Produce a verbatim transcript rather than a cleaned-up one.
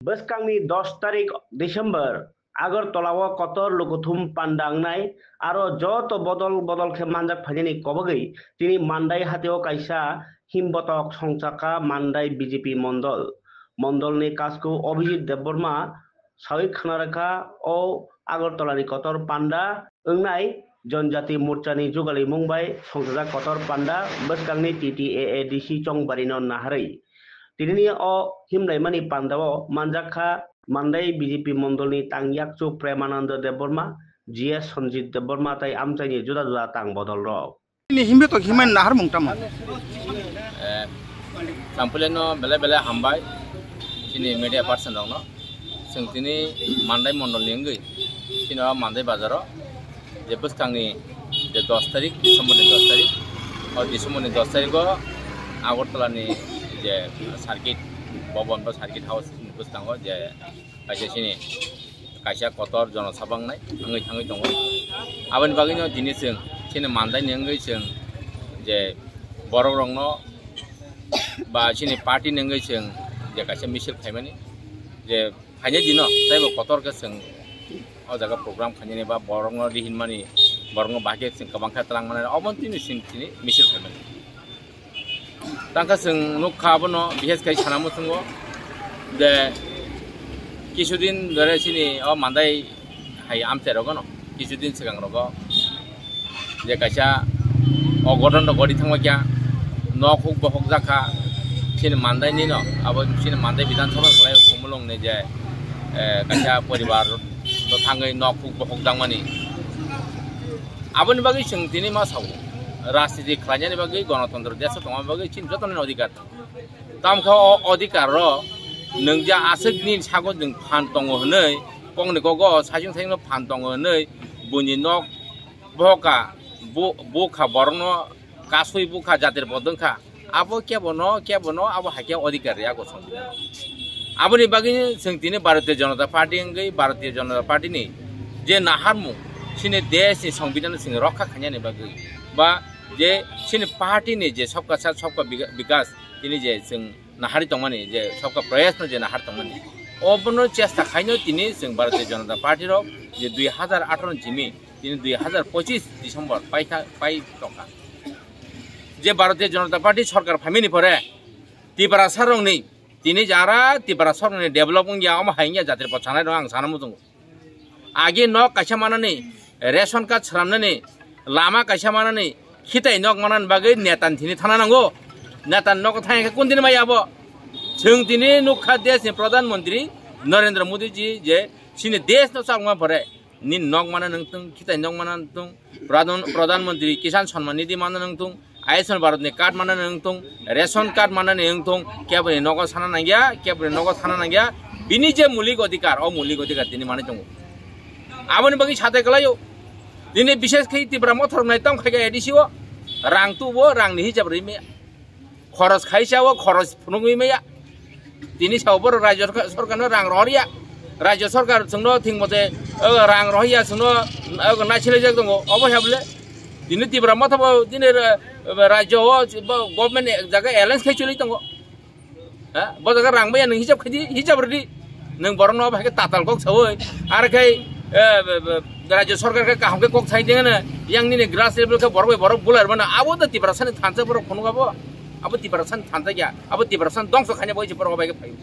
Bwskangni dos tarik December Agartala o kotor lukuthum panda wngnai, aro joto bodol bodol khe manjak phainani kobogwi tini Mandai hatio kaisa himbotok songchakha Mandai B J P mondol. Mondolni kasku Abhijit Debbarma sawi khna rwkha o Agartala ni kotor panda wngnai Janjati Morcha ni jugalimung bai songchajak kotor panda bwskangni T T A A D C chongbari no naharwi. Tinini o himlaimani panda o manjak kha Mandai B J P mondolni tang yakchu Premananda Debbarma, G S Sanjit Debbarma tai amchaini juda juda tang bodol rok. Nini himbe tok himani naharmung tamo? Eh, Sampuleno belai belai hambai chini media person rokno. Chwng tini Mandai mondol ni wngwi chini o Mandai bazaro je bwskangni je dos tarik, December ni dos tarik, o December ni dos tarik o Agartala ni je circuit bhaban ba circuit house ni bwskango je kaisa chini kaisa kotor jonosabha wngnai wngwi thangwi tongo. Aboni bagwino tini chwng chini Mandai ni wngwi chwng je borok rokno ba chini party ni wngwi chwng je kaisa misil khaimani je phainai dino teibo kotor khe chwng o jaga program khainani ba borokno rihinmani, borokno bahai khe chwng kwbang khe twlang mani, obo tini chwng tini misil khaimani. Tangkha chwng nukha abono, bises khai sana muchungo je kisudin dore chini o Mandai hai amchai rogo no, kisudin swkang rogo je kaisa o goton rok gori thangma kya nok huk bohok jakha chini Mandai ni no, abo chini Mandai Bidhan Sabha ni bolai Khumulwng ni je, eh, kaisa poribar to thangwi nok huk bohok jakmani. Aboni bagwi chwng tini ma sao, rajniti khlainani bagwi, gonotontro desho tongma bagwi chini jotono adhikar. Tamkha o adhikar rok nwng je aswk nini sago nwng phan tongo hwnwi, kokni kogo saichung saichung phan tongo hwnwi, buini nok bohoka, bu-, bukha borokno kasui bukha jatir bodongkha. Abo kebono, kebono abo hai khe adhikar ya go Songbidan. Aboni bagwi chwng tini Bharatiya Janata Party wngwi Bharatiya Janata Party ni je naharmung chini desh ni Songbidan no chwng rokha khainani bagwi ba je chini party ni je Sabka Saath Sabka Bika-, Bikas tini je chwng nahari tongmani, je Sabka Prayas no je nahar tongmani, obono chesta khaino tini chwng Bharatiya Janata Party rok je dui hazar atharo ni simi tini dui hazar pochis December paitha-, pai tongkha. Je Bharatiya Janata Party sorkar phaimani pore Tiprasa rokni tini jara Tiprasa rokni develop wngya, omo hai wngya jatir pochanai rok ang sana muchungo. Agi nok kaisa manani, ration card swnamnani, lama kaisa manani, khitai nok manani bagwi neta ni thani thana nango. Neta ni nogo thangya khe kundini mai abo? Chwng tini nukha desh ni Pradhan Mantri Narendra Modi ji je chini desh no chakma pore nini nok mana nang tung, khitai nok mana nang tung, Pradhan, Pradhan Mantri Kisan Samman Nidhi mana nang tung, Ayushman Bharat ni card mana nang tung, ration card mana nang tung, keboni nogo sana nangya, keboni nogo sana nangya, bini je mulik adhikar, o mulik adhikar tini manwi tongo. Aboni bagwi satai kwlaio. Tini bises khe Tipra Motha rok nai tong khaikha A D C o, rang tubo, rang ni hisab rwi maya. Khoros khaisa o, khoros phunugwi maya. Tini sao borok rajyo sorkar, sorkarno rang rohorya. Rajyo sorkar chwngno thik mote, o, rang rohorya chwngno, o, naisilaijak tongo. Obo hai bole? Tini Tipra Motha bo tini ra-, rajyo o bo government jaga alliance khai choli tongo. Ha? Bo jaga rang maya nwng hisab khaidi, hisab rwdi. Nwng borokno obo hai khe tatal kok sawi. Ar khai, e, be, be, rajyo sorkar khe kaham khe kok sai dengana. Yang nini grass level khe borok bai borok bular mana. Abo da Tiprasani thansa borok phunuk abo. Abo Tiprasani thansa ya. Abo Tiprasani dongso khaina bai borok bai khe phaio.